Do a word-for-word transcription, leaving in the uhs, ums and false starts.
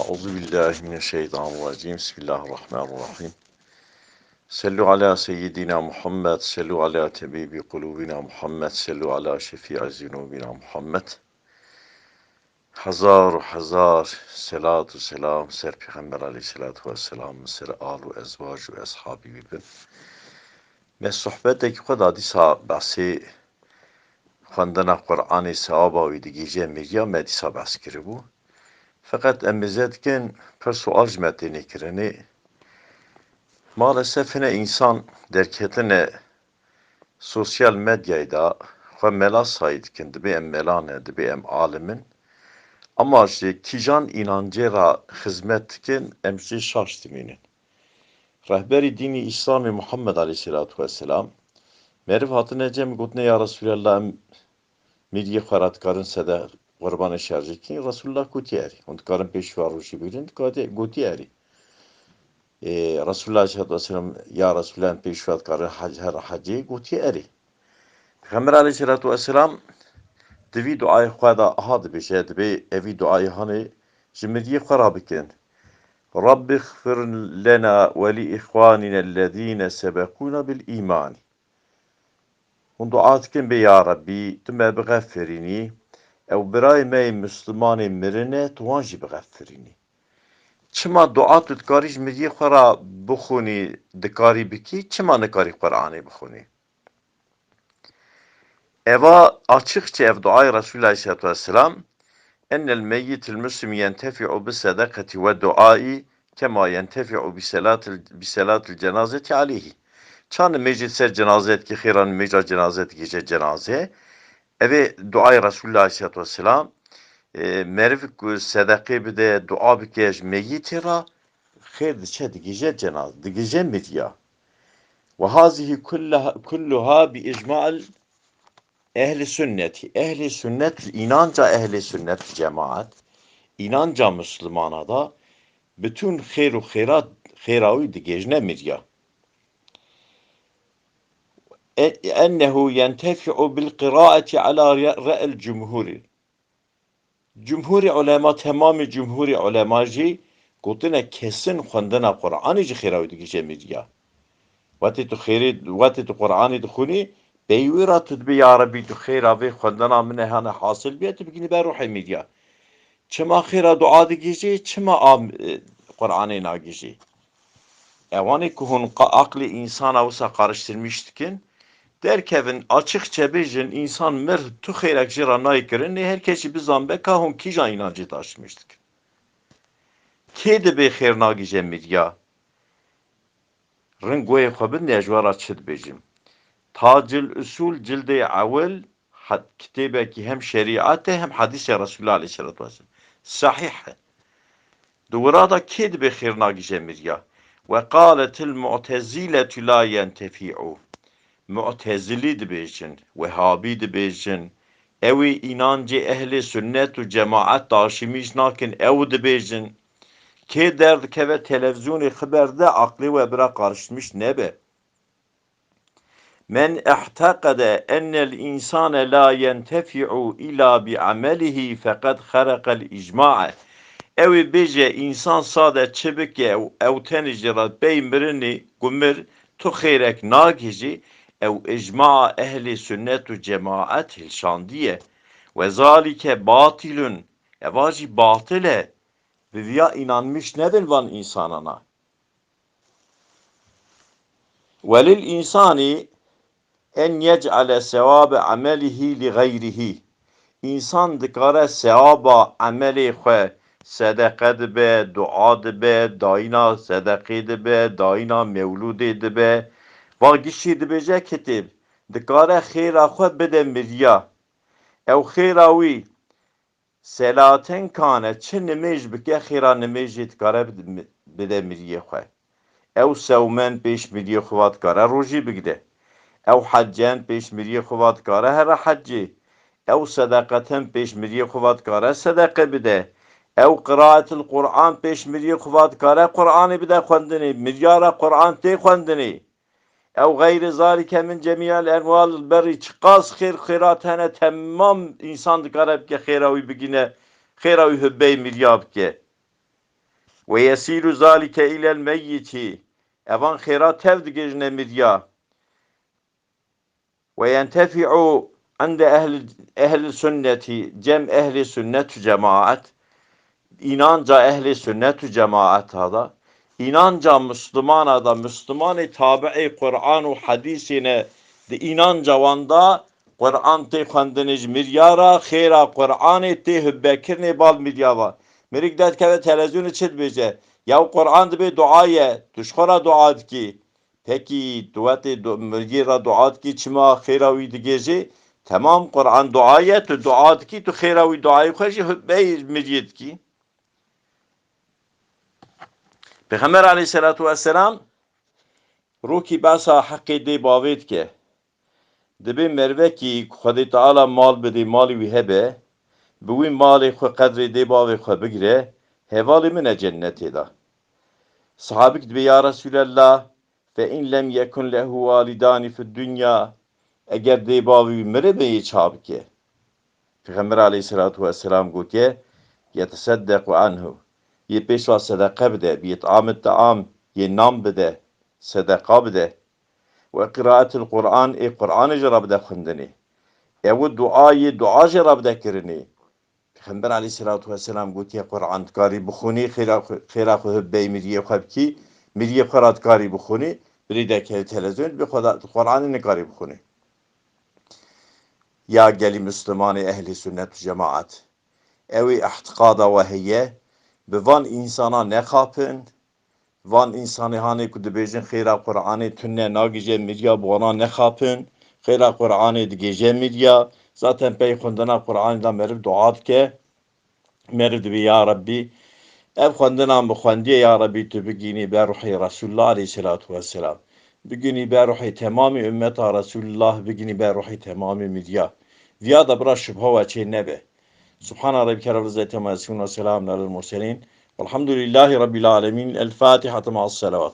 أعوذ بالله من الشيطان الرجيم. بسم الله الرحمن الرحيم. صلوا على سيدنا محمد، صلوا على طبيب قلوبنا محمد، صلوا على شفيع ذنوبنا محمد. Hezar û hezar selat û selam ser Pêxember aleyhisselatu vesselam, ser al û ezwac û eshabî wî bin. Me sohbetekî xwe da dîsa behsê xwendina Qur'anê sewaba wî digihîje miriya, me dîsa behs kiribû. Feqet em mêze dikin, pir sual ji me têne kirinê. Maalesef hine însan derketine sosyal medyayê de xwe mela sayî dikin, dibê em mela ne, dibê em alim in. Ama ji kîjan înancê re xizmet dikin, em jê şaş dimînin. Rehberî dînî Îslamê Muhammed aleyhisselatu vesselam, meriv hatine cem gotine, ya Resulallah, em mîriyê xwe re dikarin sede qurbanê şerjê bikin? Resulullah gotiye erê. Hûn dikarin pêş wa rojî bigirin? Dikati-, gotiye erê. Ê, Resulullah aleyhisselatu vesselam, ya Resulullah, em pêş wa dikarin hac-, her hecê? Gotiye erê. Pêxember aleyhisselatu vesselam di vî duayê xwe de aha dibêje, dibê evî duayê hanê ji miriyê xwe re bikin. Rabbi xfir lena ve li îxwanina ellezîne sebekûna bil îmanî. Hûn dua dikin bê, ya Rebbî, tu me bixefirînî, ew birayê me yê Mislimanê mirine, tu wan jî bixefirînî. Çima dua tu dikarî ji miriyê xwe re bixwînî, dikarî bikî, çima nikarî Qur'anê bixwînî? Eva açıkça ev duayê Resulullah aleyhissalatu vesselam, "Ennel meyyitul muslim yentefi'u bi sedakati ve duai kema yentefi'u bi selatil, bi selatil cenazeti aleyhi." Ça nimêjê ser cenaze dikî, xêra nimêja cenaze digihîje cenaze. Evê duayê Resulullah aleyhissalatu vesselam, e, meriv ku sedeqê bide, dua bike ji meyitê re, xêr diçe digihîje cenaze, digihîje miriya. Ve hazihi kullaha, kulluha bi icma'il ehli sünneti. Ehli sünnet, inanca ehli sünnet cemaat, inanca Müslümana da bütün xêr û xêrat, xêra wî digihîjne miriya. E-, ennehu yentefi'u bil qiraati ala re-, re'il cumhuri. Cumhurî ulema, temamê cumhurî ulema jî gotine kesin xwendina Qur'anê jî xêra wî digihîje miriya. Wetê tu xêrê, wetê tu Qur'anê dixwînî, pey wî re tu dibê, ya Rebî, tu xêra vê xwendina min e hane hasil biye, tu bigînî ber ruhê miriya. Çima xêra dua digihîjî, çima a, e, Qur'anê nagihîjî? Ewanê ku hûn qa-, aqlê însana wisa qariştirmîş dikin, derkevin, açıkça bêjin, însan mir, tu xêrek jê re nayê kirin, nê her kes jî bizanbe ka hûn kîjan înancê daşimîş dikin. Kê dibê xêr nagihîje miriya? Ring guhê xwe bidin, ez ji we re çi dibêjim. Tacil Usul cildê ewil, he-, kitêbekî hem şerîet e hem hedîsê Resulullah aleyhissalatu vesselam. Sahîh e. Di wira de kê dibê xêr nagihîje miriya? Ve qaletil mu'teziletu la yentefi'u. Mu'tezilî dibêjin, Wehabî dibêjin, ew ê înancê ehlê sunnet û cemaet daşimîş nakin, ew dibêjin. Kê derdikeve televîzyonê xiber de, aqlê we bira qariştmiş nebe. Men i'teqede ennel însane la yentefi'u illa bi emelihî feqed xereqel îcma'e. Ew ê bêje, însan sade çi bike û ew tenê jê re pey mirinê ku mir, tu xêrek nagihîjî, ew îcmaa ehlê sunnet û cemaet hilşandiye. Ve zalike batilun, eva jî batil e. Bi viya înanmîş nebin van însanana. Welil însani en yec'ale sewabe emelihî li xeyrihî. Însan dikare sewaba emelê xwe, sedeqe dibe, dua dibe, dayîna sedeqê dibe, dayîna mewlûdê dibe, va giştî dibêje kitêb, dikare xêra xwe bide miriya. Ew xêra wî selaten kane, çi nimêj bike, xêra nimêjê dikare bid-, bide miriyê xwe. Ew sewmen pêş miriyê xwe va dikare rojî bigire. Ew hecen pêş miriyê xwe va dikare here hecê. Ew sedeqeten pêş miriyê xwe va dikare sedeqe bide. Ew qiraetil Qur'an pêş miriyê xwe va dikare Qur'anê bide xwendinê. Miriya re Qur'an tê xwendinê. Ew xeyrê zalike min cemî'el enwal berî, çiqas xêr xêrat hene, temam însan dikare bike xêra wî bigîne, xêra wî hubeyê miriya bike. Ve yesîru zalike ilel meyyitî. Evan xêra tev digihîjine mirya. Ve yentefi'u inde ehli, ehli sünneti, cem ehli sünnet û cemaat, inanca ehli sünnet û cemaata da, inanca Müslümana da, Müslümanê tabi'ê Qur'an û hadîsê ne, di inanca wan da Qur'an tê xwendinê ji mirya ra, xêra Qur'anê tê hubbekirinê bal mirya va. Mirik derdikeve televizyonê çi dibêje? Ya Qur'an dibê dua ye, tu ji xwe ra dua dikî. Pekî tu wetê du-, miriyê re dua dikî, çima xêra wî digêjî? Temam, Quran dua ye, tu dua dikî, tu xêra wî duayê xwe jî hutbeyê miriyê dikî. Pêxember aleyhisselatu vesselam rokî behsa heqê dê bavê dike. Dibê merivekî ku Xwedê Teala mal bidê, malê wî hebe, bi wî malê xwe qedrê dê bavê xwe bigire, hevalê min e cennetê de. Sahabik dibê, ya Resulallah, fe in lem yekun lehu walidani fid dunya, eger dê bavê wî miribe yê ça bike? Pêxember aleyhisselatu vesselam gotiye, yeteseddequ anhu, yê pêşwa sedeqe bide, bi it'amit ta'am, yê nan bide, sedeqa bide. Ve qiraatil Qur'an, ê Qur'anê jî rabide xwendinê. Ew dua, yê dua jî rabide kirinê. Pêxember aleyhisselatu vesselam gotiye, Qur'an dikarî bixwînî, xêra xwe, xêra xwe hibeyî miriyê xwe bikî, miriyê xwe ra dikarî bixwînî, birî dekevî televizyon, bi xwe da Qur'anê nikarî bixwînî. Ya gelî Müslümanê ehlî sünnet û cemaat. Ew ê îtiqada we heye, bi van însana nexapin, van însanê hanê ku dibêjin xêra Qur'anê tune nagihîje mirya, bi wana nexapin, xêra Qur'anê digihîje mirya. Zaten pey xwendina Qur'anê de meriv dua dike, meriv dibê, ya Rebbî, ev xwendina min xwendiye, ya Rebbî, tu bigînî ber ruhê Resulullah aleyhisselatu vesselam. Bigînî ber ruhê temamî ummeta Resulullah, bigînî ber ruhê temamî mirya. Viya de bira şubha we çê nebe. Subhana Rabbike Rabbil İzzeti Amma Yasifun ve Selamun Alel Murselin. Velhamdülillahi Rabbil Alemin. El Fatiha ma'as salavat.